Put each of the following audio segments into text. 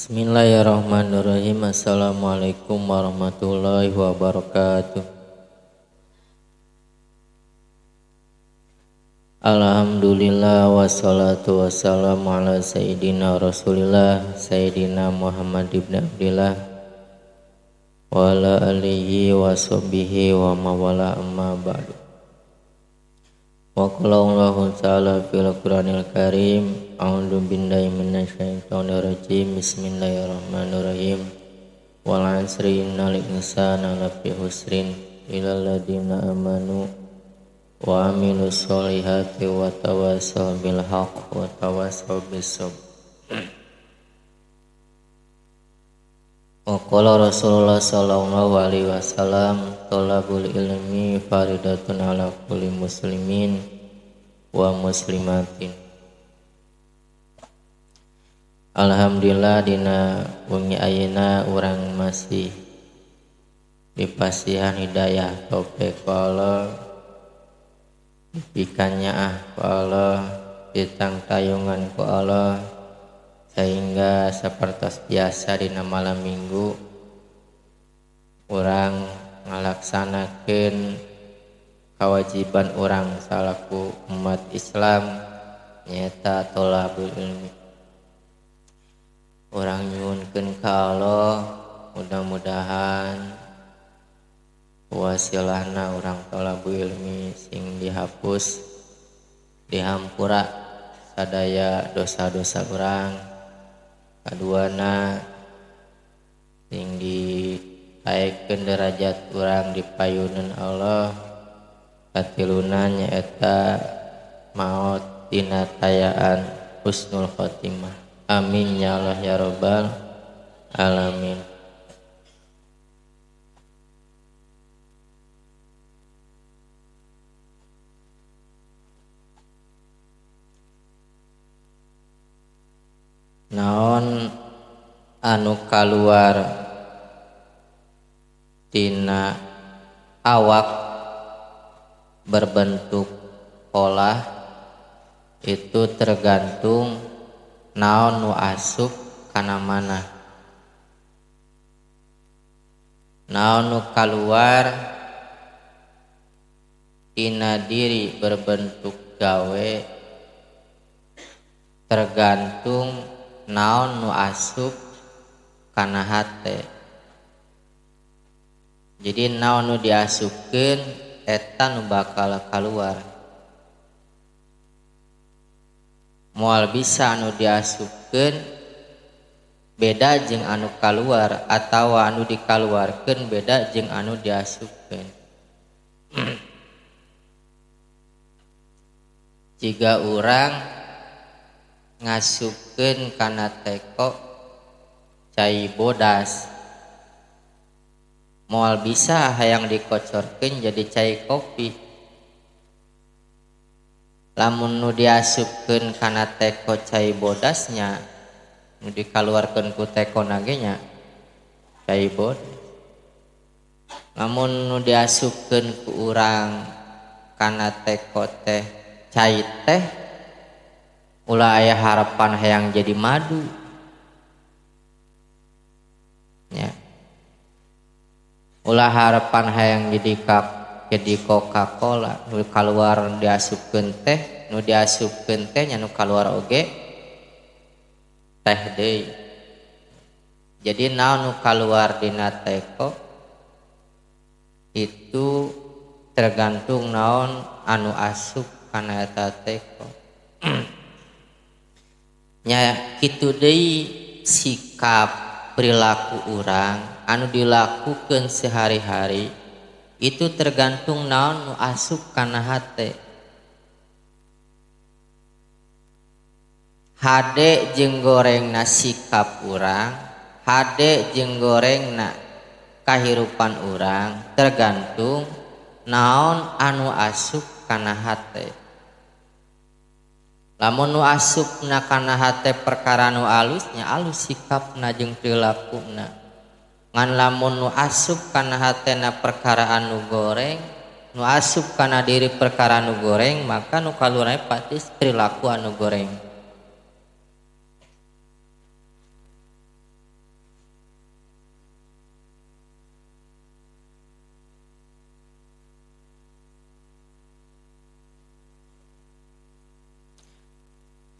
Bismillahirrahmanirrahim. Assalamualaikum warahmatullahi wabarakatuh. Alhamdulillah wassalatu wassalamu ala sayyidina Rasulillah sayyidina Muhammad ibn Abdillah wa ala alihi wa sahbihi wa mawala, amma ba'du. Wa qala Allahu ta'ala fil Qur'anil Karim, a'udzu billahi minasyaitonir rajim, bismillahirrahmanirrahim. Wal 'asri innal insana lafi khusrin illal ladzina amanu wa amilus solihati wa tawassaw bil haqq wa tawassaw bis sabr. Wa qala Rasulullah sallallahu alaihi wasallam, talabul ilmi faridatun ala kulli muslimin wa muslimatin. Alhamdulillah, dina wengi ayeuna urang masih dipasihan hidayah taufik ku Allah, dipikannya ah ku Allah, ditangtayungan ku Allah, sehingga sapertos biasa dina malam minggu urang ngalaksanakeun kewajiban urang salaku umat Islam nyaeta thalabul ilmi. Urang nyuhunkeun ka Allah, mudah-mudahan wasilahna urang thalabul ilmi sing dihapus, dihampura sadaya dosa-dosa urang. Kaduana sing ditaekkeun derajat urang di payunan Allah. Katiluna nyaeta maot dina tayaan husnul khotimah. Amin ya Allah ya rabbal alamin. Naon anu kaluar tina awak berbentuk olah itu tergantung naon nu asup kana mana. Naon nu kaluar tina diri berbentuk gawe tergantung naon nu asup kana hate. Jadi naon nu diasupkeun eta nu bakal kaluar. Moal bisa anu diasupkeun beda jeung anu kaluar, atawa anu dikaluarkeun beda jeung anu diasupkeun. Jika urang ngasupkeun kana teko cai bodas, moal bisa hayang dikocorkeun jadi cai kopi. Lamun nu diasupkeun kana teko cai bodasnya, nu dikaluarkeun ku teko nage nya cai bodas. Lamun nu diasupkeun ku urang kana teko teh cai teh, ulah aya harapan hayang jadi madu. Ya. Ulah harapan hayang jadi jadi Coca-Cola, nu kaluar diasupkeun teh, nu diasupkeun teh nya nu kaluar oge teh deui. Jadi naon nu kaluar dina teko itu tergantung naon anu asup kana eta teko. Nya kitu deui sikap perilaku urang anu dilakukeun sehari-hari itu tergantung naon nu asup kana hate. Hade jeung gorengna sikap urang, hade jeung gorengna kahirupan urang tergantung naon anu asup kana hate. Lamun nu asupna kana hate perkara nu alusnya alus sikapna jeung prilakuna. Ngan lamun nu asup kana hatena perkara anu goreng, nu asup kana diri perkara anu goreng, maka nu kaluarna pasti perilaku anu goreng.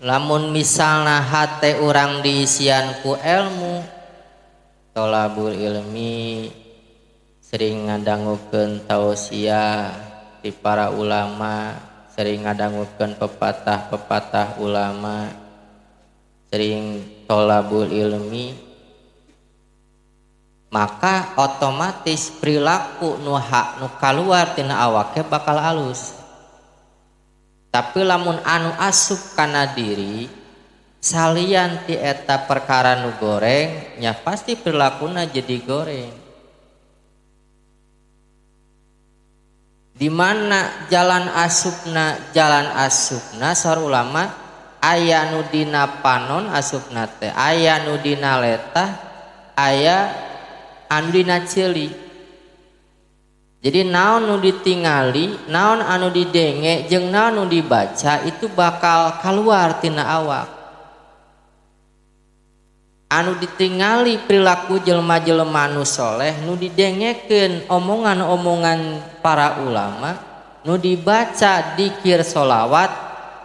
Lamun misalna hate urang diisian ku ilmu, tolabul ilmi, sering ngadangukeun tausiah ti para ulama, sering ngadangukeun pepatah-pepatah ulama, sering tolabul ilmi, maka otomatis perilaku nu hak nu kaluar tina awake bakal alus. Tapi lamun anu asup kana diri salian ti eta perkara nu goreng, nya pasti perilakuna jadi goreng. Di mana jalan asupna, jalan asupna saur ulama aya nu dina panon asupna teh, aya nu dina letah, aya anu dina ceuli. Jadi naon nu ditingali, naon anu didenge, jeung naon nu dibaca itu bakal keluar tina awak. Anu ditingali perilaku jelema-jelema nu soleh, nu didengekeun omongan-omongan para ulama, nu dibaca dikir solawat,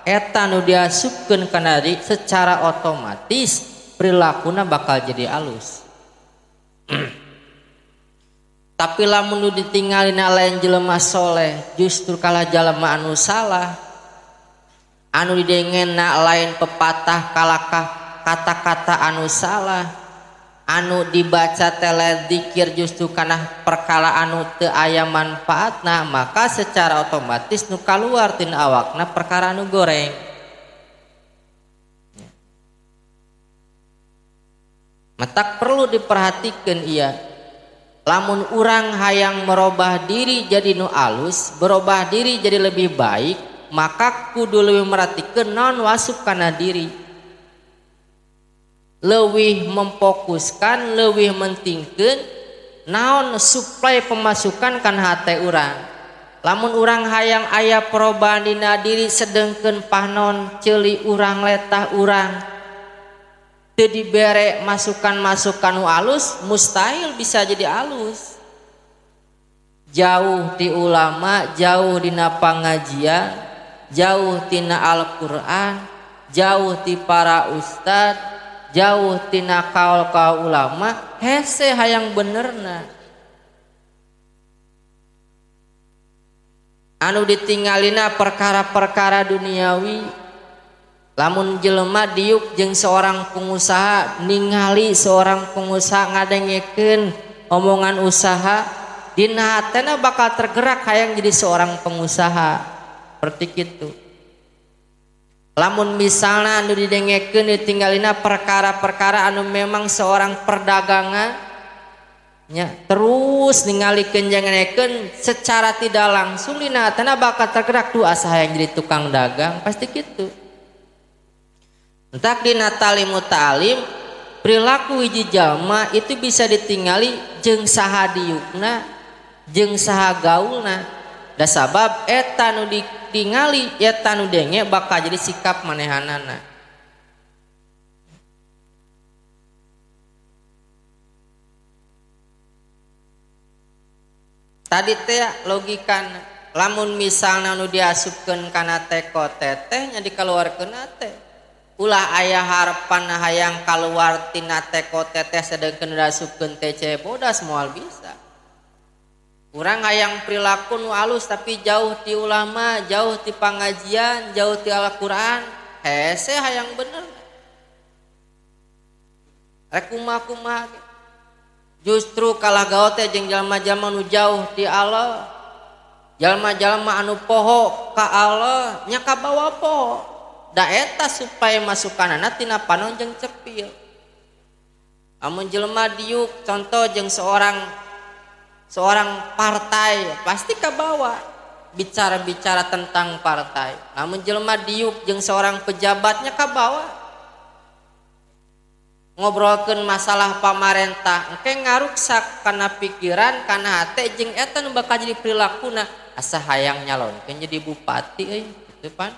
eta nu diasupkeun kana diri secara otomatis perilakuna bakal jadi alus. Tapi lamun nu ditinggalina lain jelema soleh, justru kalah jelema anu salah, anu didengena lain pepatah kalakah kata-kata anu salah, anu dibaca tele dikir justru kana perkara anu teu aya manfaatna, maka secara otomatis nu kaluar tina awakna perkara anu goreng. Matak perlu diperhatikan iya. Lamun urang hayang merubah diri jadi nu alus, berubah diri jadi lebih baik, maka kudu leuwih merhatikeun naon wasup kana diri. Leuwih memfokuskan, leuwih mentingkeun naon suplai pemasukan kana hate urang. Lamun urang hayang aya perubahan dina diri sedengkeun panon ceuli urang letah urang teu dibere masukan-masukan nu alus, mustahil bisa jadi alus. Jauh ti ulama, jauh dina pangajian, jauh tina Al-Qur'an, jauh ti para ustad, jauh tina kaul-kaul ulama, hese hayang benerna. Anu ditinggalina perkara-perkara duniawi. Lamun jelema diuk jeung seorang pengusaha, ningali seorang pengusaha ngadengekeun omongan usaha, dina hatena bakal tergerak hayang jadi seorang pengusaha. Seperti kitu. Lamun misalna anu didengekeun ditinggalina perkara-perkara anu memang seorang perdagangan nya, terus ningalikeun jangenekeun secara tidak langsung dina hatena bakal tergerak duh asa hayang jadi tukang dagang, pasti kitu. Entak dina talimu ta'lim perilaku hiji jalma itu bisa ditingali jeung saha diukna jeung saha gaulna. Da sabab eta nu ditingali eta nu denge bakal jadi sikap manehanana. Tadi teh logikana lamun misalna nu diasupkeun kana teko teteh nya dikaluarkeun teh. Ulah aya harapan hayang kaluar tina teko teteh sedengkeun diasupkeun teh bodas moal bisa. Urang hayang perilaku nu alus tapi jauh ti ulama, jauh ti pangajian, jauh ti Al-Qur'an, hese hayang bener. Rek kumaha-kumaha justru kalah gaul teh jeung jalma-jalma nu jauh ti Allah. Jalma-jalma anu poho ka Allah nya kabawa poho. Da eta supaya masukanana tina panon jeung cepil. Amun jelema diuk contoh jeung seorang partai pasti kabawa bicara-bicara tentang partai. Lamun jelema diuk jeung seorang pejabatnya kabawa ngobrolkeun masalah pamarentah, engke ngaruksak kana pikiran kana hate jeung eta nu bakal jadi perilakuna asa hayang nyalonkeun jadi bupati euy kitu pan.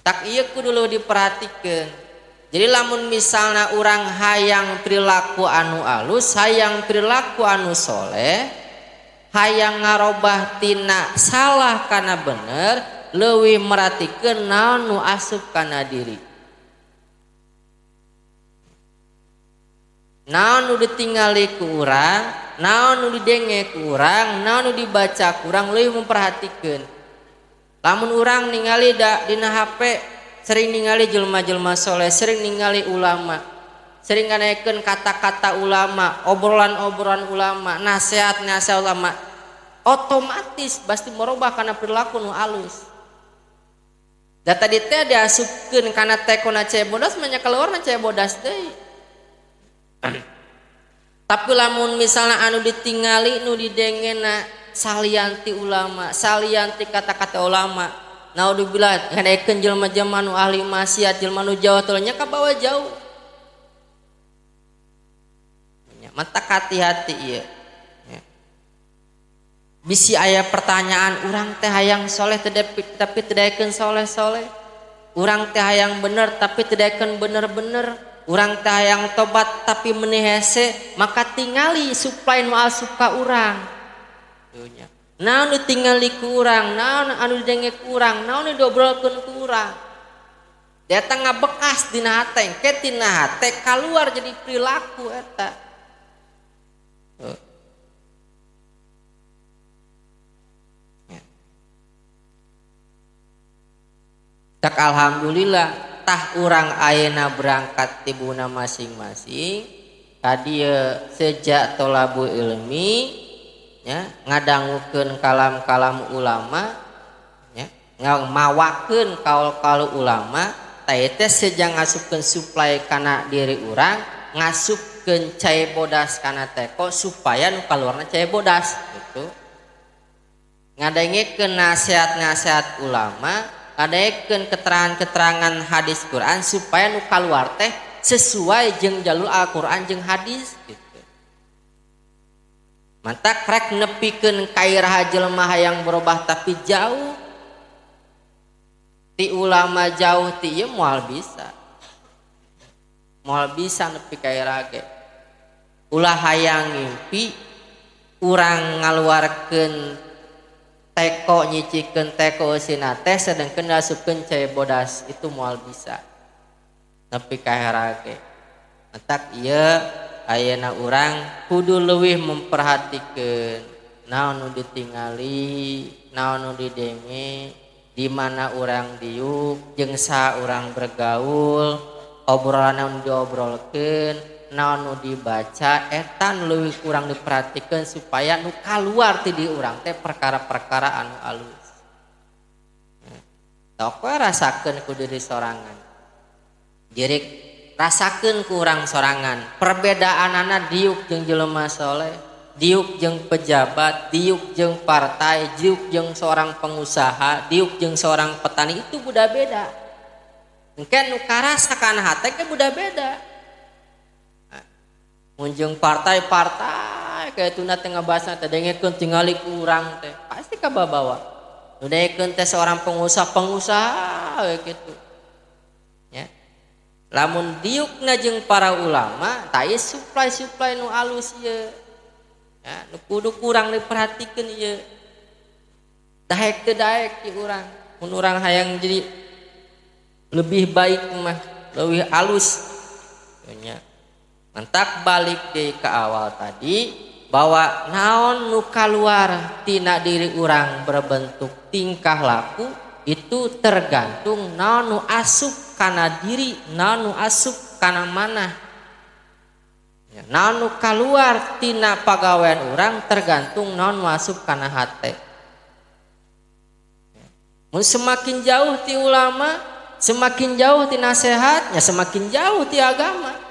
Tak ieu kudu leuwih diperhatikeun. Jadi lamun misalna urang hayang perilaku anu alus, hayang perilaku anu soleh, Hayang ngarobah tina salah kana bener, leuwih meratikeun naon nu asup kana diri. Naon nu ditingali ku urang, naon nu didenge ku urang, naon nu dibaca ku urang, leuwih memperhatikeun. Lamun urang ningali da dina HP sering ningali jelema-jelema soleh, sering ningali ulama, sering nganaikeun kata-kata ulama, obrolan-obrolan ulama, nasihat-nasihat ulama, otomatis pasti merubah kana perilaku nu alus. Da tadi teh diasupkeun kana tekona cai bodas, mah nya keluarna cai bodas deui. Tapi lamun misalnya anu ditingali nu didengena salianti ulama, salianti kata-kata ulama, naudzubillah ngadaekeun jelema-jelema nu ahli maksiat, jelema nu jauh teh nya kabawa jauh. Nya matak hati-hati ieu. Nya. Bisi aya pertanyaan urang teh hayang soleh tapi teu daekeun soleh-soleh. Urang teh hayang bener tapi teu daekeun bener-bener. Urang teh hayang tobat tapi meuni hese, maka tingali suplai nu asup ka urang. Nya. Naon nu tingali ku urang, naon anu didenge ku urang, naon nu diobrolkeun ku urang. Eta ngabekas dina hate, engke tina hate kaluar jadi perilaku eta. Ya. Tak alhamdulillah tah urang ayeuna berangkat tibuna masing-masing kadieu sejak tolabu ilmi nya ngadangukeun kalam-kalam ulama nya ngamawakeun kaul-kaul ulama tah teh sejak ngasupkeun suplai kana diri urang, ngasupkeun cai bodas kana teko supaya nu kaluarna cai bodas gitu. Ngadengekeun nasihat-nasihat ulama, ngadengekeun keterangan-keterangan hadis Quran supaya nu kaluar teh sesuai jeung jalur Al-Quran jeung hadis gitu. Mantak rek nepikeun kairaha jelema hayang berubah tapi jauh ti ulama, jauh ti ieu moal bisa. Moal bisa nepi kairaha ge. Ulah hayang ngimpi urang ngaluarkeun teko, nyicikeun teko eusina teh sedengkeun ngasupkeun cai bodas, itu moal bisa nepi kairaha ge. Mantak ieu ayeuna urang kudu leuwih memperhatikeun naon nu ditingali, naon nu didenge, di mana urang diuk, jeung saha urang bergaul, obrolan naon diobrolkeun, naon nu dibaca, eta nu leuwih kurang diperhatikeun supaya nu kaluar ti di urang teh perkara-perkara anu alus. Tok we rasakeun ku diri sorangan. Jadi rasakeun ku urang sorangan perbedaanana diuk jeung jelema soleh, diuk jeung pejabat, diuk jeung partai, diuk jeung seorang pengusaha, diuk jeung seorang petani, itu budak beda. Engke nu karasa kana hate ge budak beda. Mun jeung partai-partai kayak tuna teh ngabasna teh dengekeun tingali ku urang teh pasti kababawa. Nu dengekeun teh seorang pengusaha-pengusaha we kitu. Ya. Lamun diukna jeung para ulama, tah ieu suplai-suplai nu alus ieu. Ya, nu kudu kurang diperhatikeun ieu. Daek teu daek ieu urang. Mun urang hayang jadi lebih baik mah, leuwih alus. Nya. Mantak balik deui ka awal tadi bahwa naon nu kaluar tina diri urang berbentuk tingkah laku itu tergantung naon nu asup kana diri, naon nu asup kana manah. Ya, naon nu kaluar tina pagawean urang tergantung naon nu asup kana hate. Ya. Mun semakin jauh ti ulama, semakin jauh ti nasihatnya, semakin jauh ti agama.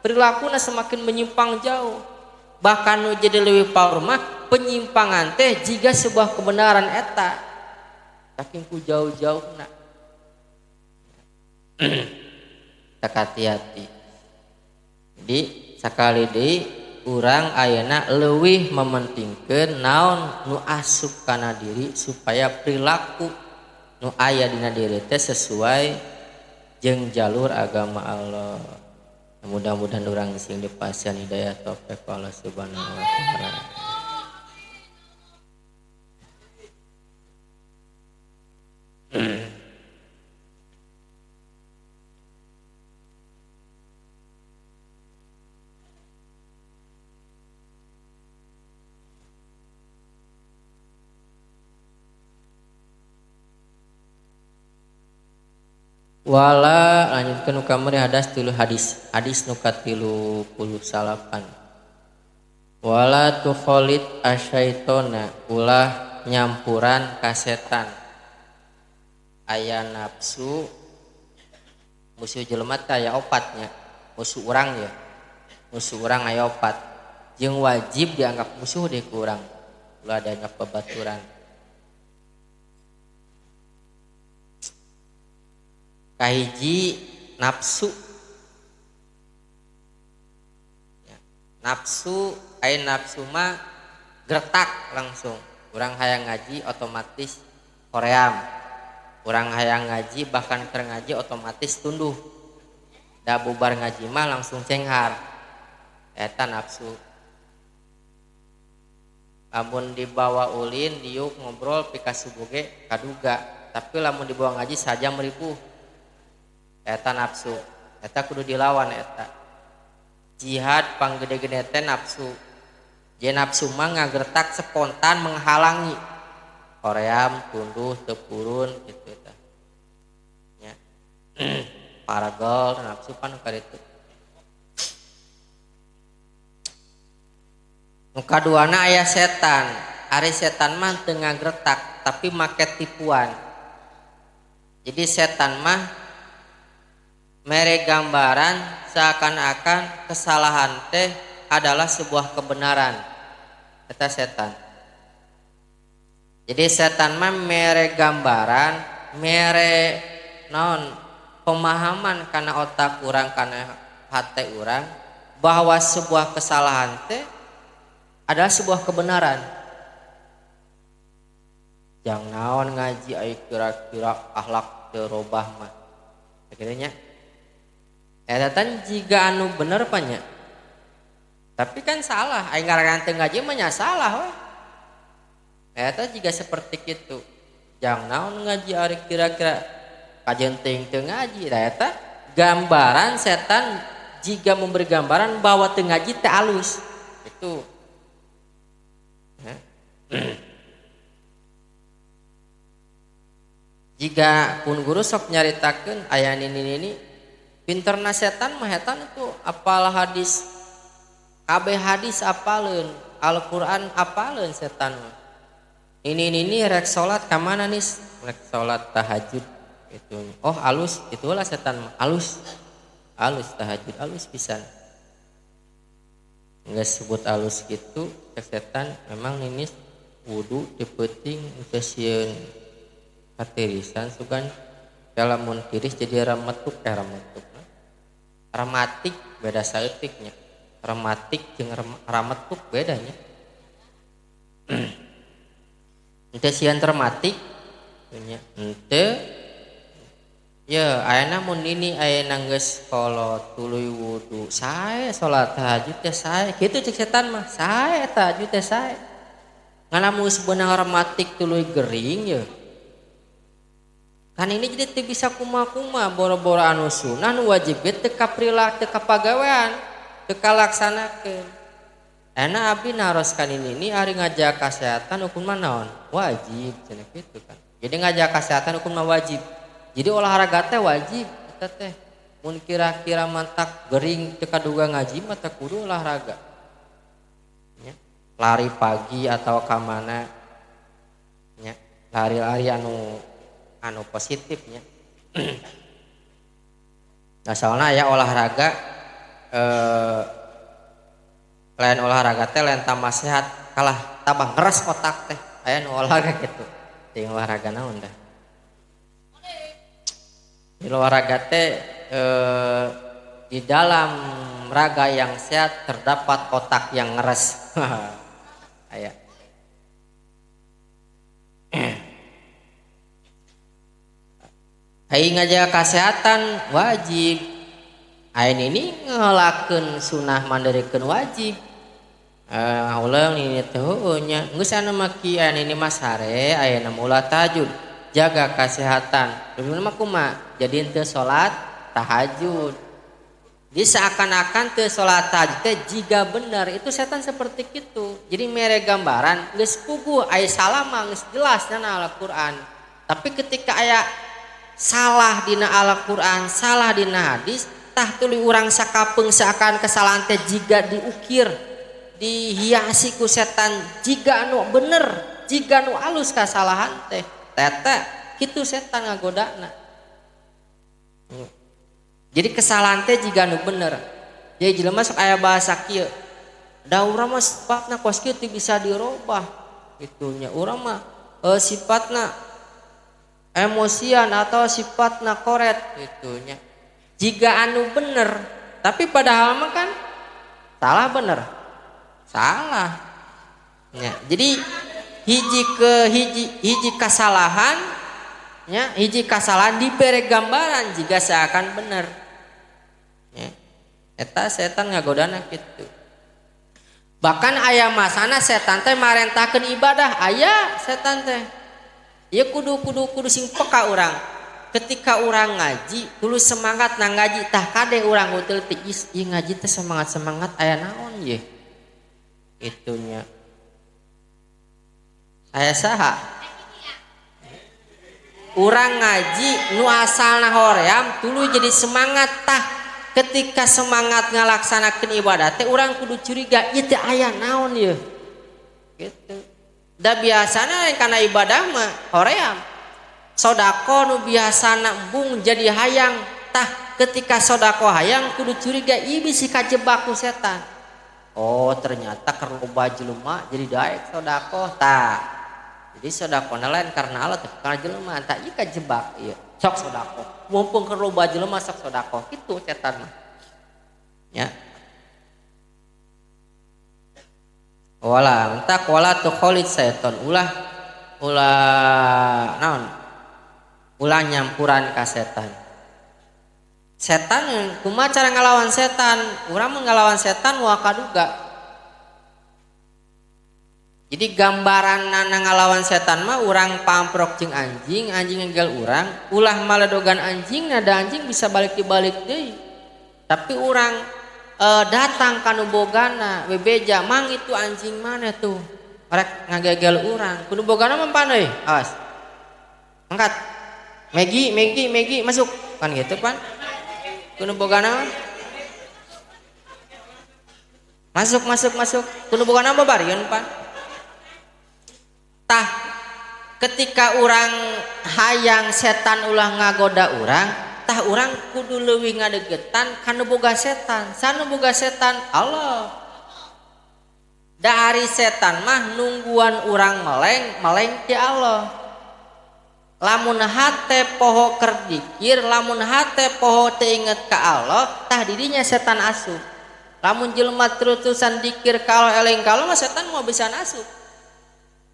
Perilakunya semakin menyimpang jauh. Bahkan nu jadi leuwih power mah penyimpangan teh jiga sebuah kebenaran eta. Saking ku jauh-jauhna. Tak hati-hati. Jadi sakali deui urang ayeuna leuwih mementingkeun naon nu asup kana diri supaya perilaku nu aya dina diri teh sesuai jeung jalur agama Allah. Mudah-mudahan urang sing dipasihan hidayah taufik Allah Subhanahu wa taala. Wala lanjutkeun nu kamari hadas tilu hadis. Hadis nu ka-39. Wala tukhalid asyaitona, ulah nyampuran ka setan. Aya nafsu musuh jelema teh aya opatnya, musuh urang ya. Musuh urang aya opat. Jeung wajib dianggap musuh deh ku urang. Ulah dianggap babaturan. Kahiji nafsu. Ya, nafsu aya nafsu mah gertak langsung. Urang hayang ngaji otomatis hoream. Urang hayang ngaji bahkan keur ngaji otomatis tunduh. Da bubar ngaji mah langsung cenghar. Eta nafsu. Lamun dibawa ulin diuk ngobrol pikasubuh ge kaduga, tapi lamun dibawa ngaji sajam ripuh. Eta nafsu, eta kudu dilawan eta. Jihad panggede-gede teh nafsu. Je nafsu mah ngagertak spontan menghalangi. Hoream tunduh teu purun kitu tah. Nya. Paragol nafsu pan karitu. Nu kaduana aya setan. Ari setan mah teu ngagertak tapi make tipuan. Jadi setan mah mere gambaran seakan-akan kesalahan teh adalah sebuah kebenaran. Eta setan. Jadi setan mah mere gambaran, mere naon pemahaman kana otak urang, kana hate urang bahwa sebuah kesalahan teh adalah sebuah kebenaran. Jang naon ngaji ai kira-kira akhlak teu robah mah. Akhirnya eta tan jiga anu bener panya. Tapi kan salah, aing ngarangan teu ngaji mah nya salah we. Eta jiga seperti kitu. Jang naon ngaji ari kira-kira kajeun teuing teu ngaji. Tah eta gambaran setan jiga memberi gambaran bahwa teu ngaji teh alus. Itu. Jika pun guru sok nyaritakeun aya nini-nini pinterna setan mah eta itu apal hadis kabeh hadis apaleun Al-Qur'an apaleun setan mah. Ini rek salat ka mana nis? Rek salat tahajud itu. Oh alus itulah setan mah alus. Alus tahajud alus pisan. Geus sebut alus kitu cek setan memang ninis wudu di peuting teu sieun katirisan sugan lamun tiris jadi rametuk rametuk. Rematik beda saeutiknya. Rematik jeung rametuk bedanya. Henteu sieun rematik nya henteu. Ya ayeuna mun nini ayeuna geus kolot tuluy wudu sae salat tahajud teh sae kitu cek setan mah sae tahajud teh sae. Ngan lamun geus beunang rematik tuluy gering ye. Kan ini jadi teu bisa kuma-kuma boro-boro anu sunah nu wajib ge teu kaprilak teu kapagawean teu kalaksanakeun. Enak abdi naroskan ini ari ngajaga kesehatan hukum mah naon? Wajib cenah kitu kan. Jadi ngajaga kesehatan hukum mah wajib. Jadi olahraga teh wajib eta teh. Mun kira-kira mantak gering teu kaduga ngaji mah teh kudu olahraga. Nya, lari pagi atau ka mana nya, lari-lari anu positifnya. Nah soalnya ya olahraga lain olahraga teh lain tambah sehat kalah tambah ngeres otak teh aya nu olahraga gitu. Ting olahraga naon dah. Di olahraga teh di dalam raga yang sehat terdapat otak yang ngeres. Aya. Ai ngajaga kesehatan wajib. Ain ini ngelakeun sunah mandirikeun wajib. Ulang ini teh heueuh nya. Geus anu maki ain ini mah sare ayeuna ulah tahajud. Jaga kesehatan. Leuweung mah kumaha? Jadi henteu salat tahajud. Jadi seakan-akan teu salat tahajud teh jiga bener. Itu setan seperti itu. Jadi mere gambaran geus puguh aya salah mah geus jelas dina Al-Qur'an. Tapi ketika aya Salah dina Al-Qur'an, salah dina hadis, tah tuluy urang sakapeung seakan kesalahan teh jiga diukir, dihiasi ku setan jiga anu bener, jiga anu alus kasalahan teh. Teta kitu setan ngagodana. Jadi kesalahan teh jiga anu bener. Jadi jelema sok aya bahasa kieu. Da urang mah sifatna kos kieu teu bisa dirobah gitunya. Urang mah sifatna emosian atau sifatna koret gitunya. Jika anu bener, tapi padahal mah kan salah bener. Salah. Ya, jadi hiji ke hiji, hiji kesalahan nya, hiji kesalahan diberi gambaran jika seakan bener. Ya. Eta setan ngagodana kitu. Bahkan aya masana setan teh marentahkeun ibadah, aya setan teh. Ieu kudu sing peka urang. Ketika urang ngaji, kudu semangat na ngaji, tah kade urang utul teh ieu ngaji teh semangat-semangat aya naon ye. Itunya. Aya saha? Urang ngaji nu asalna hoream tuluy jadi semangat tah. Ketika semangat ngalaksanakeun ibadah teh urang kudu curiga ieu teh aya naon ye. Gitu. Da biasana lain kana ibadah mah hoream. Sodako nu biasana embung jadi hayang tah ketika sodako hayang kudu curiga ieu bisi kajebak ku setan. Oh ternyata keur loba jelema jadi daek sodako tah. Jadi sodakona lain karena Allah tapi karena jelema tah ieu kajebak ieu. Sok sodako mumpung keur loba jelema sok sodako kitu setan mah. Ya. Wala entak wala tu khalid setan ulah ulah naon ulah nyampuran ka setan. Setan kumaha cara ngalawan setan? Urang mah ngalawan setan moal kaduga. Jadi gambaran nana ngalawan setan mah urang pamprok jeung anjing, anjing ngegel urang, ulah maledogan anjing, nada anjing bisa balik dibalik deui. Tapi urang datang ka nu bogana, bebeja, mang itu anjing mana tuh? Rek ngagegel urang, kudu bogana mempan euy, awas. Angkat. Megi, Megi, Megi masuk. Kan gitu pan. Kudu bogana. Masuk, masuk, masuk. Kudu bogana babarieun pan. Tah ketika urang hayang setan ulah ngagoda urang, tah urang kudu leuwih ngadegetan kana boga setan. Sanu boga setan Allah. Da ari setan mah nungguan urang meleng, meleng ti Allah. Lamun hate poho keur dikir, lamun hate poho teu inget ka Allah, tah didinya setan asup. Lamun jelema terus-terusan dikir ka Allah, eling ka Allah mah setan moal bisa asup.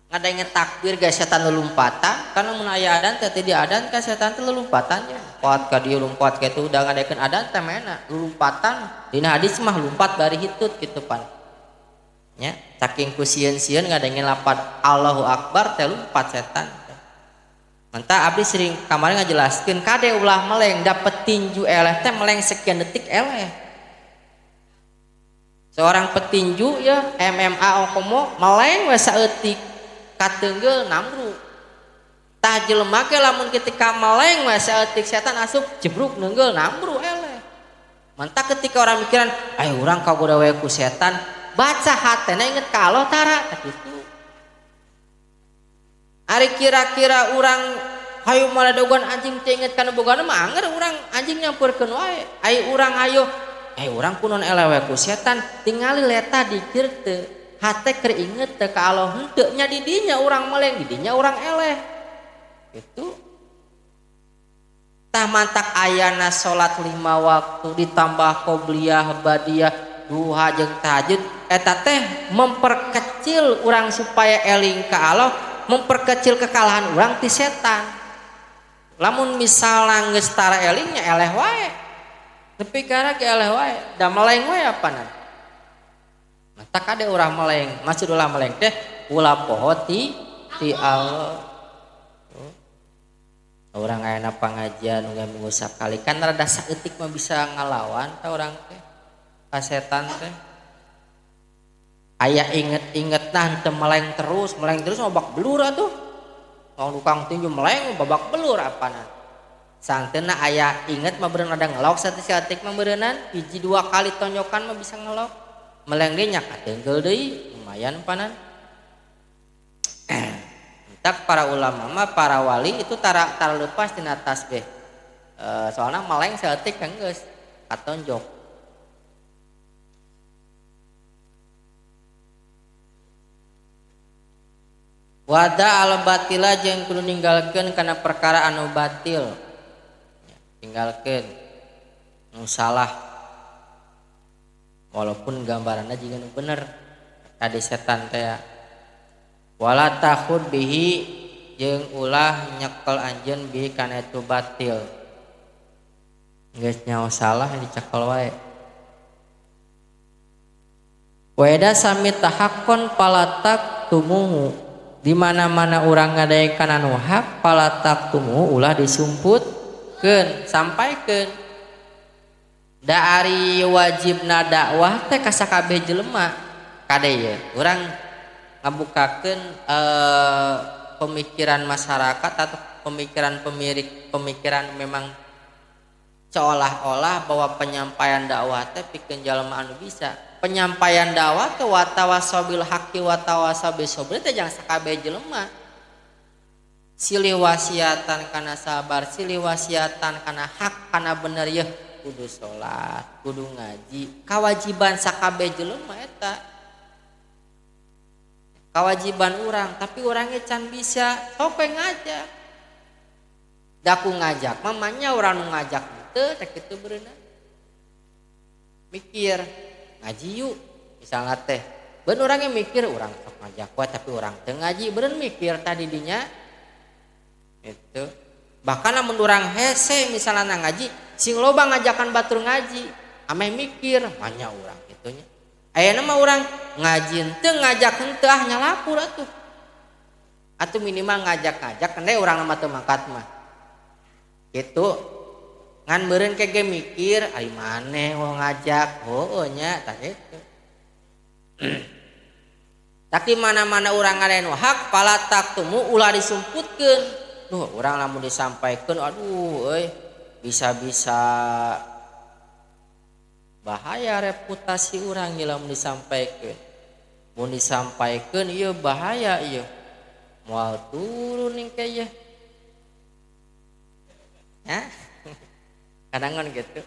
Ngadenge takbir ge setan lelumpatan, karena mun aya adan teh di adan ka setan teh lelumpatannya. Lompat ka dieu lompat ka itu udah ngadekeun adan teh mena lelumpatan. Dina hadis mah lompat bari hitut kitu pan. Nya, saking ku sieun-sieun ngadenge lapad Allahu Akbar teh lompat setan. Mantap abdi sering kamari ngajelaskeun kade ulah meleng da petinju eleh teh meleng sekian detik eleh. Seorang petinju ya MMA ongkomo meleng we saeutik katenggel namru. Tah jelema ge lamun ketika meleng we saeutik setan asup jebruk neunggel namru eleh. Mantap ketika orang mikiran ayo urang kagoda we ku setan, baca hatena inget ka Allah tara tah kitu. Ari kira-kira urang hayu maladogan anjing teh inget kana bogana mah anger urang anjing nyamperkeun wae. Ai urang hayu urang kunon elewe ku setan tingali leta dikir teu hate keur inget teu ka Allah henteu nya di dinya urang meleng di dinya urang eleh. Gitu. Tah mantak ayana salat 5 waktu ditambah qobliyah badiah duha jeung tahajud eta teh memperkecil urang supaya eling ka Allah, memperkecil kekalahan urang ti setan. Lamun misalna geus tara elingnya eleh wae. Nepi kana ge eleh wae, da meleng wae apanan. Mata kade urang meleng, maksud ulah meleng teh ulah poho ti Allah. Urang aya pangajian unggal minggu sakali kan rada saeutik mah bisa ngalawan ta urang teh. Ka setan teh. Aya inget-inget nah teu meleng terus babak belur atuh. Tong tukang tinju meleng babak belur apanan. Saengteuna aya inget mah beureun ada ngelok saeutik-saeutik mah beureunan hiji dua kali tonjokan mah bisa ngelok. Meleng deui nya katenggel deui lumayan panan. Tak para ulama mah para wali itu tara lepas tina tasbih. Soalna meleng saeutik kan geus katonjok. Wada al batila jeung kudu ninggalkeun kana perkara anu batil. Tinggalkeun nu salah. Walaupun gambaranna jiga nu bener. Tadi setan teh wala takhud bihi jeung ulah nyekel anjeun bihi kana itu batil. Geus nyaho salah dicekel wae. Wa sami tahakkon palatak tumuhu. Di mana-mana urang ngadaekan anu hak palatak tumuhu ulah disumputkeun, sampaikeun. Da ari wajibna dakwah teh ka sakabeh jelema. Kade ye urang ngabukakeun pemikiran masyarakat atau pemikiran pemilik pemikiran memang seolah-olah bahwa penyampaian dakwah teh pikeun jalma anu bisa. Penyampaian dakwah teh watawasabil haqqi watawasabil sabri teh jangan sakabeh jelema. Silih wasiatan kana sabar, silih wasiatan kana hak, kana bener yeuh kudu salat, kudu ngaji. Kawajiban sakabeh jelema eta. Kawajiban urang, tapi urangnya can bisa, sok we ngajak. Da ku ngajak mah manya urang nu ngajak teu teh kitu bereuna. Mikir ngaji yuk misalnya teh ben orangnya mikir urang sok ngajak wae tapi urang teu ngaji beureun mikir tadi dinya itu bahkan lamun urang hese misalnya ngaji sing loba ngajakan batur ngaji ameh mikir manya urang kitu nya ayeuna mah urang ngaji teu ngajak henteu ah nyalapur atuh atuh minimal ngajak-ngajak keneh urang mah teu mangkat mah kitu ngan beureun kege mikir ari maneh wo ngajak heueuh nya tah kitu. Tapi mana-mana urang ngadaen hak palatak tumu ulah disumputkeun. Duh urang lamun disampaikeun aduh euy bisa-bisa bahaya reputasi urang ieu lamun disampaikeun. Mun disampaikeun ieu bahaya ieu. Moal turun ning ke ieu. Ya. Kadang kan gitu.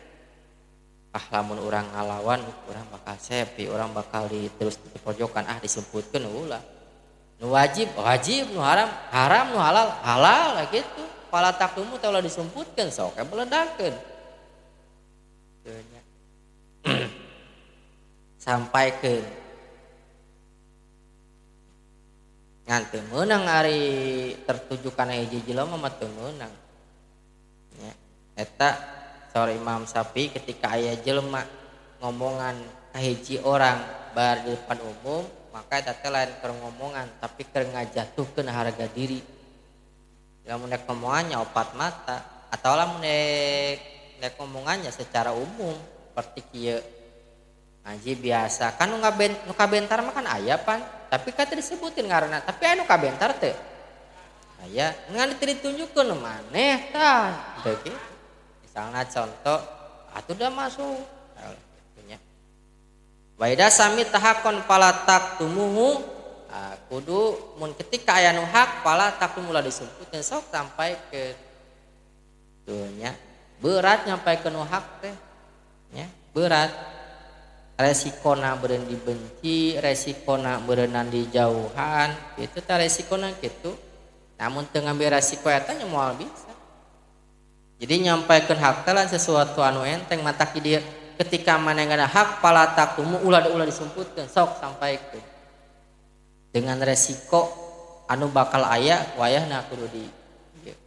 Ah lamun urang ngalawan urang bakal sepi, urang bakal terus di pojokan ah disumputkeun ulah. Nu wajib wajib, nu haram haram, nu halal halal lah gitu. Pala taklumu teh ulah disumputkeun sok we beledakeun. Teu nya. Sampaikeun. Ngan teu meunang ari tertuju kana hiji jelema mah teu meunang. Nya eta saur Imam Syafi'i ketika aya jelema ngomongan ka hiji orang bar di depan umum maka eta teh lain keur ngomongan tapi keur ngajatuhkeun harga diri. Lamun nek ngomongannya opat mata atau lamun nek ngomongannya secara umum seperti kieu ngaji biasa kan nu kabentar mah kan aya pan tapi kan teu disebutin ngaranna tapi anu kabentar teh aya ngan teu ditunjukkeun maneh tah teu kitu. Misalnya contoh atuh udah masuk gitunya. Waida sami tahakon palatak tumuhu kudu mun ketika aya nu hak palatak mula disumputkeun sok sampai ke tunya berat nyampe ke nu hak teh nya berat resikona beureun dibenci resikona beureunan dijauhan kitu teh resikona kitu namun teu ngambil resiko eta nya moal bisa. Jadi nyampaikan hak teh lain sesuatu anu enteng matak dia ketika mana ngada hak palatak tumu ulah disumputkeun sok sampaikeun. Dengan resiko anu bakal aya wayahna kudu di ieu.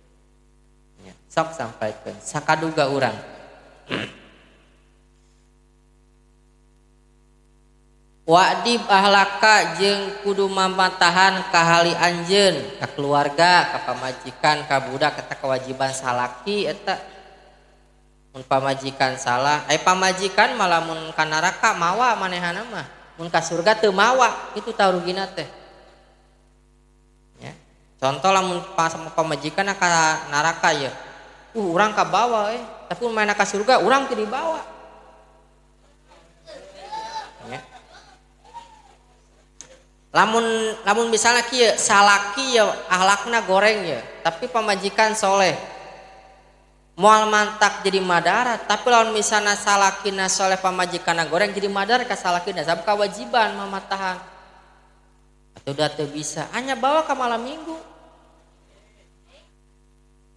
Nya, sok sampaikeun sakaduga urang. Wa'dib ahlaka jeung kudu mamatahan kahali anjeun ka keluarga, ka pamajikan, ka budak eta kewajiban salaki eta. Mun pamajikan salah, pamajikan malah mun ka neraka mawa manehana mah, mun ka surga teu mawa, kitu tah rugina teh. Ya. Contoh lamun pamajikan ka neraka ye. Urang kabawa tapi mun ka surga urang teu dibawa. Ya. Lamun misalnya kieu salaki ya akhlakna goreng ya, tapi pamajikan soleh. Moal mantak jadi madarat, tapi lamun misalnya salakina soleh pamajikanna goreng jadi madarat ka salakina sabab kewajiban mamatahan. Atuh da teu bisa, hanya bawa ka malam minggu.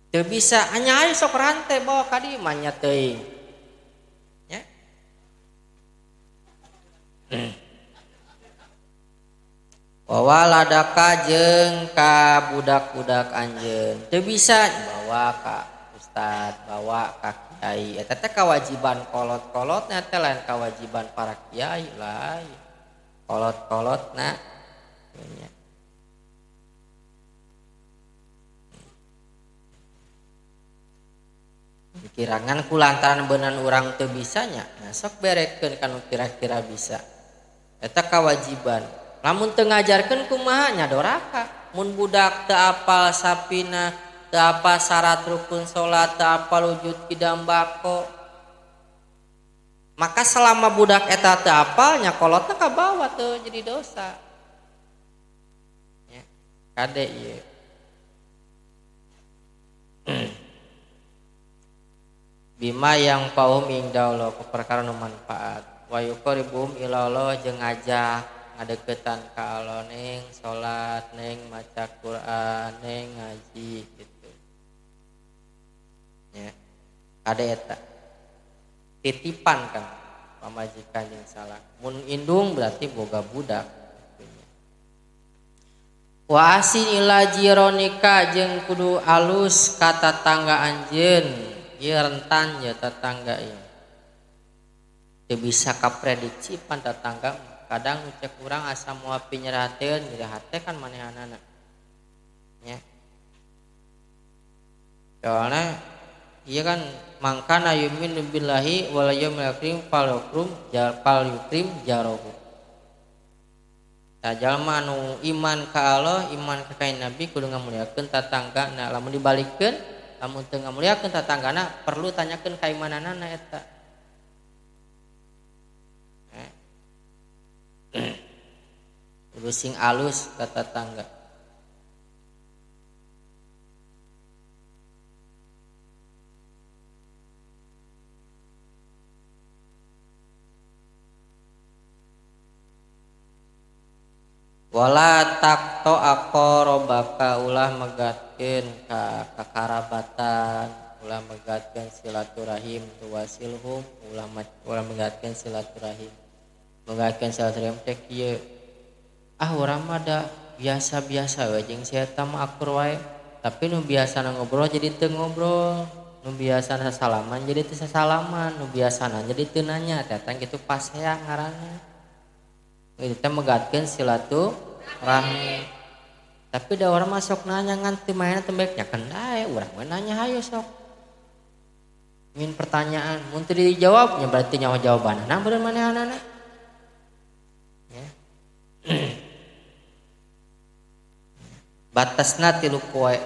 Teu bisa, hanya ayo sok rantai bawa ka dieu mah nya teuing. Ya. Wawaladaka jeung ka budak-budak anjeun. Teu bisa bawa ka ustad, bawa ka kiai. Eta teh kewajiban kolot-kolotna teh lain kewajiban para kiai lain. Kolot-kolotna nya. Kirangan kulantaran beunang urang teu bisanya, nah sok berekeun kanu kira-kira bisa. Eta kewajiban. Lamun teu ngajarkeun kumaha nya doraka. Mun budak teu apal sapina, teu apal syarat rukun salat, teu apal wujud kidam bako. Maka selama budak eta teu apal nya kolotna kabawa teu jadi dosa. Ya, kade ieu. Bima yang paum ing daulo ku perkara nu manfaat. Wa yuqarribuhum ila Allah jeung ngajak ngadeukeutan ka Allah ning salat, ning maca Quran, ning ngaji gitu. Ya. Kade eta. Titipan kan pamajikan jeung salah. Mun indung berarti boga budak. Wa asin ila jironika jeung kudu alus ka tatangga anjeun. Ieu rentan ya tetangga ieu. Teu bisa kaprediksi pan tetangga. Kadang cek urang asa moal pinyerateun jadi hate kan manehanana. Nya. Soalna ieu kan mangkana yu'minu billahi wal yaumil akhir falyukrim jar falyukrim jarohu. Tah jalma anu iman ka Allah, iman ka kanjeng Nabi kudu ngamuliakeun tatangga. Nah, lamun dibalikeun, lamun teu ngamuliakeun tatanggana perlu tanyakeun kaimananana eta. Kudu sing alus ka tatangga. Wala takto aqrabaka ulah megatkeun ka kakarabatan, ulah megatkeun silaturahim tuwasilhum, ulah megatkeun silaturahim. Megatkeun silaturahim teh kieu. Ah urang mah da biasa-biasa we jeung si eta mah akur wae, tapi nu biasana ngobrol jadi teu ngobrol, nu biasana sasalaman jadi teu sasalaman, nu biasana jadi teu nanya, datang kitu pasea ngaranna. Itu teh megatkeun silaturahmi. Tapi da urang mah sok nanya ngan teu maena teu baik nya kendae urang we nanya hayu sok. Min pertanyaan mun teu dijawab nya berarti nyaho jawabanna beureun manehanana. Ya. Batasna 3 poe.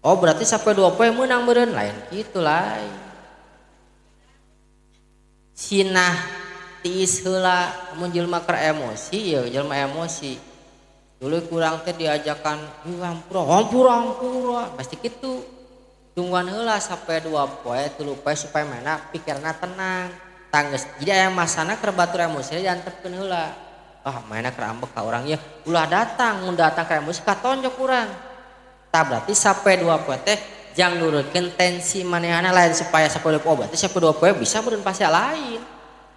Oh berarti sampai 2 poe meunang beureun lain kitu lain. Sinah tiis heula mun jelema keur emosi ya jelema emosi. Dulu kurang teh diajakan hampura hampura hampura pasti kitu. Tungguan heula sampai 2 poe 3 poe supaya mana pikirna tenang. Tangges jadi aya masana keur batur emosi diantepkeun heula. Ah mana keur ambek ka urang ya ulah datang mun datang ka emosi katonjok urang. Tah berarti sampai 2 poe teh jang nurunkeun tensi manehana lain supaya sampai 2 poe berarti sampai 2 poe bisa beureun pasti lain.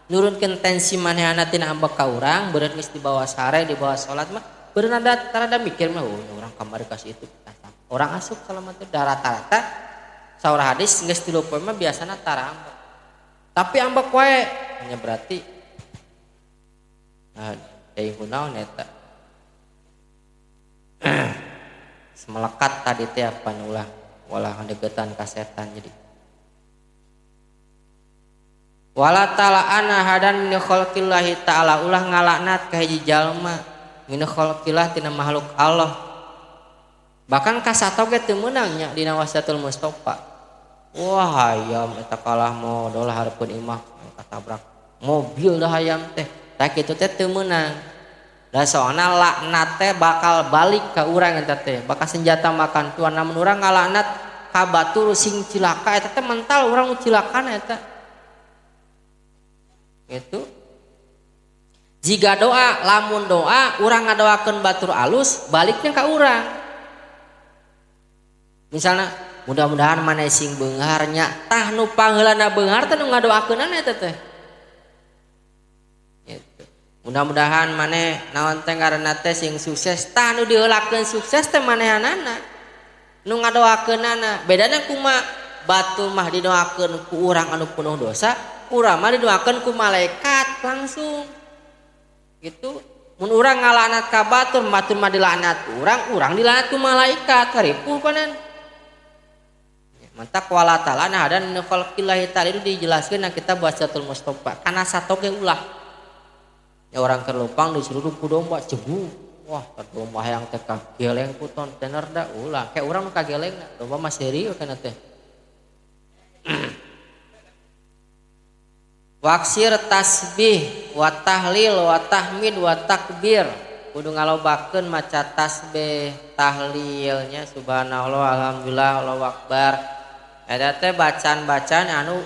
Nurunkeun tensi manehana tina ambek ka urang beureun geus dibawa sare dibawa salat mah beureun ada tarada mikir mah oh urang kamari kasih itu. Orang asup selama teh rata-rata saur hadis geus 3 poe mah biasana tara ambek. Tapi ambek wae nya berarti nah deui kunaon eta. Semelekat tadi teh apa ulah ulah deketan ka setan jadi. Wala ta'ala hadan min khalqillahi ta'ala ulah ngalaknat ka hiji jalma min khalqillah tina makhluk Allah. Bahkan kasato ge teu meunang nya dina wasiatul Mustafa. Wah hayam eta kalah modol hareupeun imah katabrak mobil dah hayam teh. Tah kitu teh teu meunang. Da soalna laknat teh bakal balik ka urang eta teh, bakal senjata makan tuan. Namun urang ngalaknat ka batur sing cilaka eta teh mental urang nu cilakana eta. Gitu. Jika doa, lamun doa urang ngadoakeun batur alus, baliknya ka urang. Misalnya mudah-mudahan maneh sing beunghar nya, tah nu pangheulana beunghar teh nu ngadoakeunana eta teh. Gitu. Mudah-mudahan maneh naon teh ngaranna teh sing sukses, tah nu diheulakeun sukses teh manehanana. Nu ngadoakeunana. Bedana kumaha? Batur mah didoakeun ku urang anu penuh dosa, urang mah didoakeun ku malaikat langsung. Gitu. Mun urang ngalaknat ka batur, batur mah dilaknat ku urang, urang dilaknat ku malaikat. Ripuh panan. Mantak wala ta'ala nah ada khalqillahi ta'ala itu dijelaskeun na kitab Wasiatul Mustafa. Kana sato ge ulah. Ya orang kerlupang disuruh ku domba cebu. Wah, domba hayang teh kageleng ku kontainer da ulah. Kayak urang nu kageleng domba mah seri kana teh. Waksir tasbih wa tahlil wa tahmid wa takbir. Kudu ngalobakeun maca tasbih, tahlilnya subhanallah, alhamdulillah, Allahu akbar. Eta teh bacaan-bacaan anu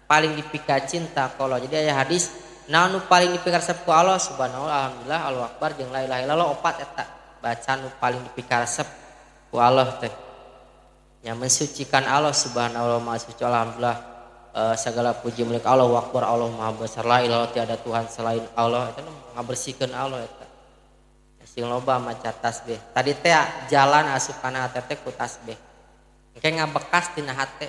paling dipika cinta ka Allah. Jadi aya hadis naon nu paling dipikaresep ku Allah subhanallah, alhamdulillah, Allahu akbar jeung la ilaha illallah opat eta bacaan nu paling dipikaresep ku Allah teh. Nya mensucikan Allah subhanallah maha suci, alhamdulillah, segala puji milik Allah, akbar Allah maha besar, la ilaha tiada Tuhan selain Allah. Eta ngabersihkeun Allah eta. Sing loba maca tasbih. Tadi teh jalan asup kana hate teh ku tasbih. Engke ngabekas tina hate.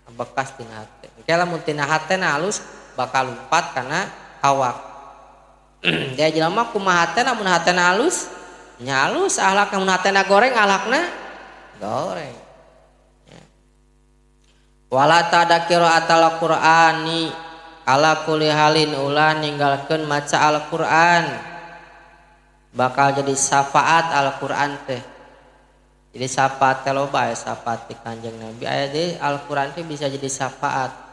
Ngabekas tina hate. Engke lamun tina hate na halus bakal lumpat kana awak. Dia jelema kumaha hatena mun hatena halus, nya halus akhlakna, mun hatena goreng akhlakna goreng. Ya. Wala tadakira atal Qur'ani ala kulli halin ulah ninggalkeun maca Al-Qur'an. Bakal jadi syafaat Al-Qur'an teh. Jadi syafaat teh loba ya, syafaat ti Kanjeng Nabi. Aya deui Al-Qur'an teh bisa jadi syafaat.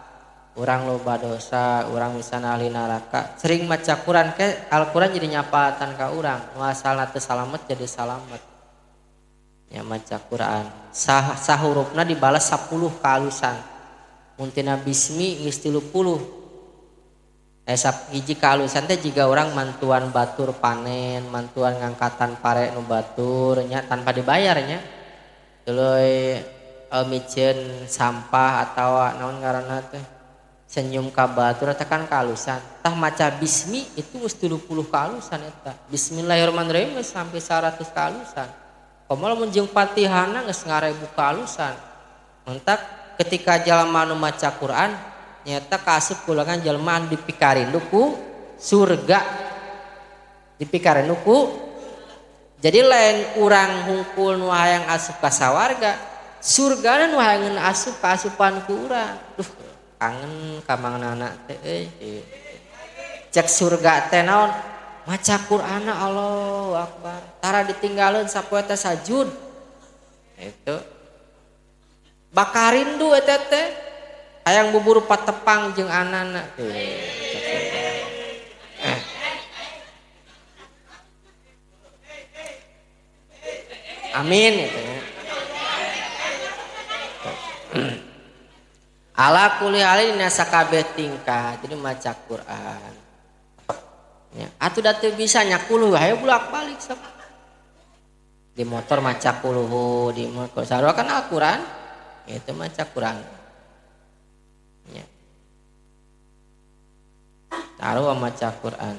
Urang loba dosa, urang misalna ahli neraka, sering maca Quran ke Al-Quran jadi nyapaatan ka urang. Nu asalna teu salamet jadi salamet. Ya maca Quran. Sahurufna dibalas 10 kaalusan. Mun tina bismi geus 30. Hiji kaalusan teh jiga urang mantuan batur panen, mantuan ngangkatan pare nu batur nya tanpa dibayar nya. Tuluy miceun sampah atawa naon ngaranna teh senyum ka batur eta kan kaalusan. Tah maca bismi itu geus 30 kaalusan eta. Bismillahirrahmanirrahim geus sampai 100 kaalusan. Komo lamun jeung Fatihahna geus ngarebu kaalusan. Mentak ketika jalma nu maca Quran nyata kaasup golongan jalma anu dipikarindu ku surga. Dipikarindu ku. Jadi lain urang hungkul nu hayang asup ka sawarga, surgana nu hayangeun asup ka asupan ku urang. Duh, kangen ka mangnana teh euy. Cek surga teh naon? Maca Qur'ana Allahu Akbar. Tara ditinggaleun sapoe teh sajud. Itu. Bakarindu eta teh. Hayang bubur patepang jeung anana. Amin itu. Ala kulli halin dina sakabeh tingkah. Jadi maca Quran. Ya, atuh da teu bisa nya kuluh hayo bolak-balik sok. Di motor maca kuluhu, di motor sarua kan Al-Qur'an. Itu maca Quran. Ya. Taruh maca Quran.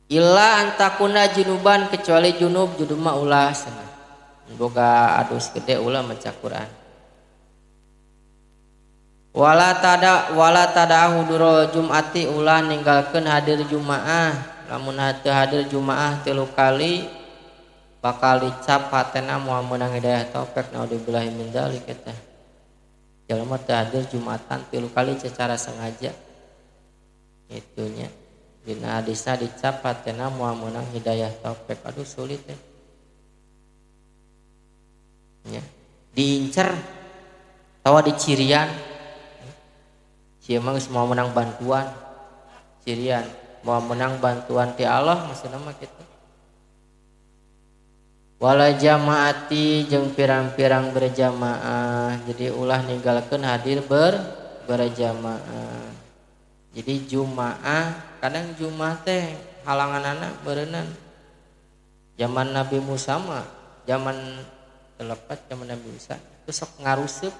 Illa antakuna junuban kecuali junub, junub mah ulah cenah. Boga adus gede ulah maca Quran. Wala tada hudurul jum'ati ulah ninggalkeun hadir jumaah. Lamun teu hadir jumaah 3 kali bakal dicap hatena moal meunang hidayah taufik, naudzubillahi min dzalik eta. Jelema teu hadir jumatan 3 kali secara sengaja. Itunya dina hadisna dicap hatena moal meunang hidayah taufik. Aduh sulit teh. Nya diincer tawa dicirian. Sia mah geus moal menang bantuan. Cirian moal menang bantuan ti Allah maksudna mah kitu. Wala jamaati jeung pirang-pirang berjamaah. Jadi ulah ninggalkeun hadir berjamaah. Jadi jumaah kadang jumaah teh halanganana beureunan. Zaman Nabi Musa mah, zaman telepat zaman Nabi Musa itu sok ngaruseup.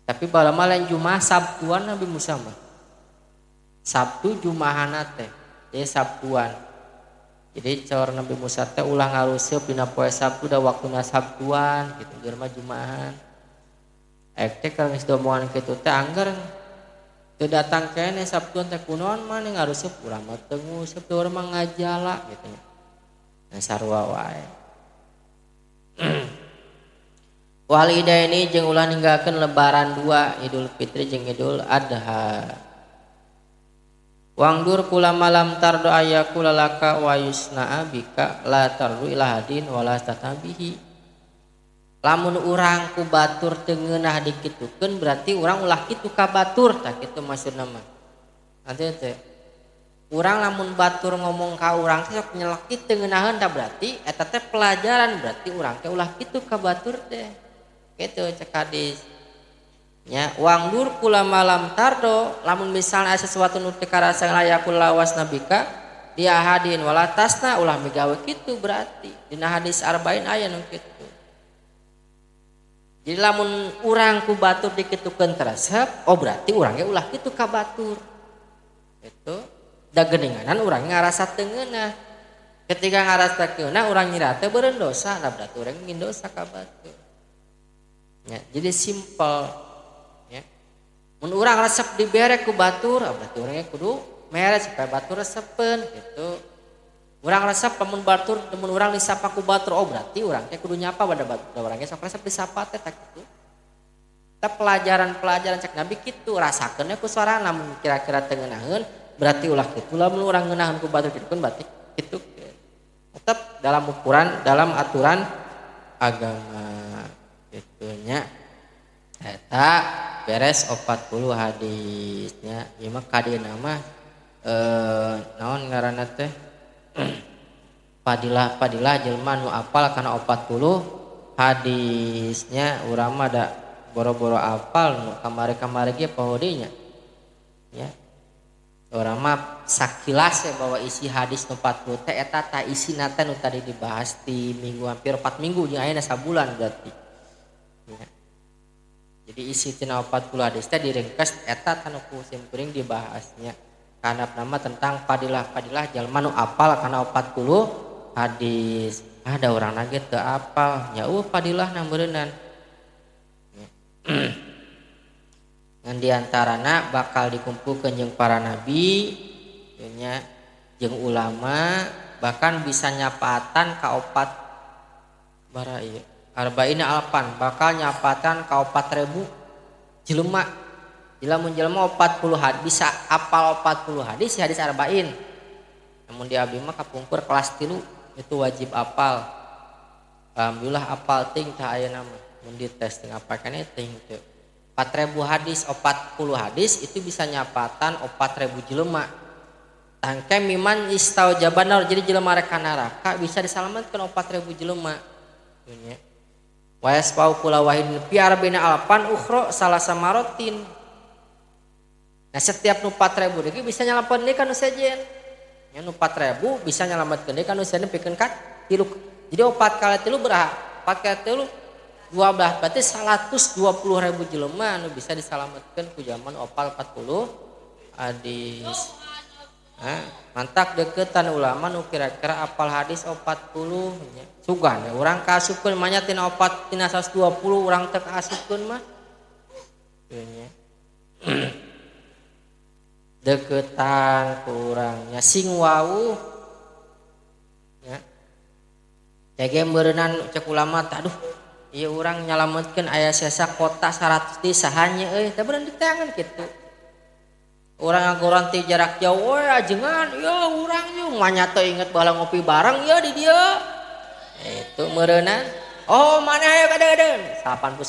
Tapi balama lain jumaah Sabtuan Nabi Musa mah. Sabtu jumahana teh, jadi Sabtuan. Jadi caur Nabi Musa teh ulah ngaruseup dina poe Sabtu da waktuna Sabtuan gitu, geus mah jumahan. Ek teh kalau geus domongan kitu teh angger teu datang keneh Sabtuan teh kunaon maneh ngaruseup urang mah teu nguseup teu urang mah ngajala gitu nya. Nah sarua wae. Wal idaini jeung ulah ninggalkeun lebaran dua Idul Fitri jeung Idul Adha. Wangdur kula malam tardo ayaku lalaka wa yusna bika la tardu ila hadin wala tatabihi. Lamun urang ku batur teu ngeunah dikitukeun berarti urang ulah kitu ka batur tah kitu maksudna mah. Nanti teh urang lamun batur ngomong ka urang teh sok nyelekit teu ngeunaheun tah berarti eta teh pelajaran berarti urang teh ulah kitu ka batur teh. Kitu cek hadis. Nya wangdur kula malam tardo lamun misalna aya sesuatu nu teu karasa layakul lawas nabika dia hadin wala tasna ulah migawe kitu berarti dina hadis arba'in aya nu kitu. Jadi lamun urang ku batur dikitukeun teresep oh berarti urang ge ulah kitu ka batur. Itu da geuninganan urang ngarasa teu ngeunah. Ketika ngarasa teu ngeunah urang nyira teh beureun dosa, nah berarti urang ngin dosa ka batur. Ya, jadi simpel. Mun urang resep dibere ku batur, berarti urangnya kudu mere supaya batur resepeun gitu. Urang resep lamun batur, lamun urang disapa ku batur, oh berarti urang teh kudu nyapa pada batur. Urangnya sok resep disapa teh tak gitu. Tah pelajaran-pelajaran cek Nabi kitu rasakeun ku sorana lamun kira-kira teu ngeunaheun berarti ulah kitu lamun urang ngeunaheun ku batur kitu pun berarti kitu. Tetep dalam ukuran, dalam aturan agama kitu nya. Eta beres 40 hadisnya. Ieu mah kadina mah naon ngaranna teh? Padilah-padilah jelema nu apal kana 40 hadisnya. Urang mah da boro-boro apal nu kamari-kamari ge poho deui nya. Ya. Urang mah sakilas ya bahwa isi hadis nu 40 teh eta tah isina teh nu tadi dibahas di minggu hampir 4 minggu jeung ayeuna sabulan berarti. Ya. Jadi isi tina 40 hadis teh diringkes eta tanu ku simkuring dibahasnya. Kana nama tentang padilah-padilah jalma nu apal kana 40 hadis. Ada urang ge teu apal, nya eueuh padilah na meureunnan. Ngan diantarana bakal dikumpulkeun jeung para nabi, nya jeung ulama, bahkan bisa nyapatan ka opat bara ieu. Arba'ina alpan bakal nyapatan ka 4.000 jelema. Lamun jelema 40 hadis bisa apal 40 hadis hadis arba'in. Namun di abdi mah kapungkur kelas 3 itu wajib apal. Alhamdulillah apal ting tah ayeuna mah. Mun dites ting apa kene ting teu. 4.000 hadis 40 hadis itu bisa nyapatan 4.000 jelema. Tangke miman istaujaban jadi jelema rek ka neraka bisa disalametkeun 4.000 jelema. Nya. Wa yasfau kula wahidin fi arba'ina alpan ukhra salasa marotin. Nah setiap nu 4.000 deui bisa nyalametkeun deui ka nu sejen. Nya nu 4.000 bisa nyalametkeun deui ka nu sejen pikeun ka 3. Jadi 4 kali 3 berapa? 4 kali 3 12, berarti 120.000 jelema anu bisa disalametkeun ku zaman opal 40 hadis. Nah, mantak deketan ulama nu kira-kira apal hadis 40 nya. Sugan we urang kaasupkeun mah nya tina opat tina 120 urang teu kaasupkeun mah. Ieu nya. Deketan kurangnya sing wau nya. Jage meureunnan cek ulama teh aduh ieu urang nyalametkeun aya sesa kota 100 di saha nya euy teh beunang diteangan kitu. Urang ngagoran ti jarak jauh we ajengan ya urang yeuh manya teu inget baheula ngopi bareng ya di dieu. Itu meureunna. Oh mana aya kadang-kadang 89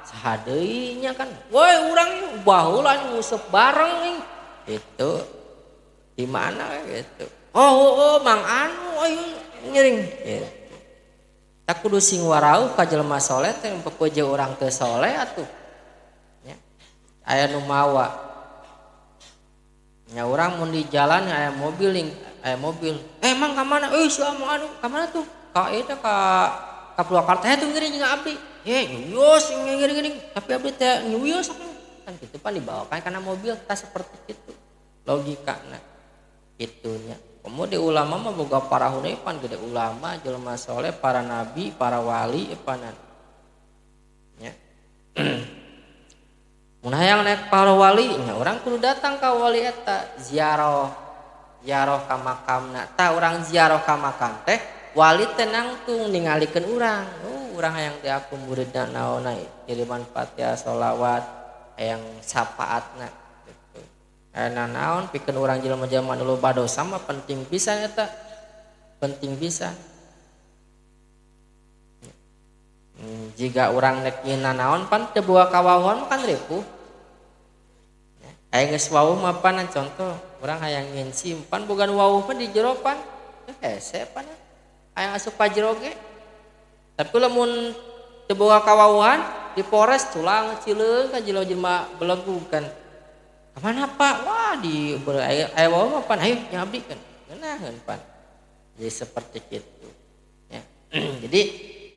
saha deui nya kan. Woi urang baheula nguseup bareng nih. Itu di mana gitu. Oh, Mang Anu ayo ngiring gitu. Tak kudu sing warauh ka jelema soleh teh pepeje urang teu soleh atuh. Nya. Aya nu mawa. Nya urang mun di jalan aya mobil ning, aya mobil. Mang ka mana? Si Mang Anu ka mana tuh? Ka eta ka Purwakarta tuh ngiring jeung abdi. Nyuyos ngiring-ngiring tapi abdi teh nyuyos kan kitu pan dibawa kan karena mobil tas seperti itu. Logikana itunya. Kemudian ulama mah boga parahuna pan gede ulama, jelema soleh, para nabi, para wali panan. Nya. Mun hayang naik para wali nya urang kudu datang ka wali eta ziarah. Ziarah ka makamna. Tah urang ziarah ka makam teh wali teh nangtung ningalikeun urang. Oh, urang hayang diaku muridna naonna kiriman Fatihah, sholawat, hayang syafaatna. Karena naon pikeun urang jelema-jelema nu loba dosa mah penting pisan eta. Penting pisan. Jika urang nek nyieun naon pan teu boga kawahuan kan ripuh. Aya geus wawuh mah pan contoh urang hayang nyieun SIM pan boga nu wawuh pan di jero pan hese pan hayang asup ka jero ge. Tapi lamun teu boga kawawuhan di Polres tulang cileung ka jelema belegu kan. Kemana Pak? Wah di aya wawuh mah pan ayo nya abdi kan. Ngeunaheun pan. Jadi seperti itu. Ya. Jadi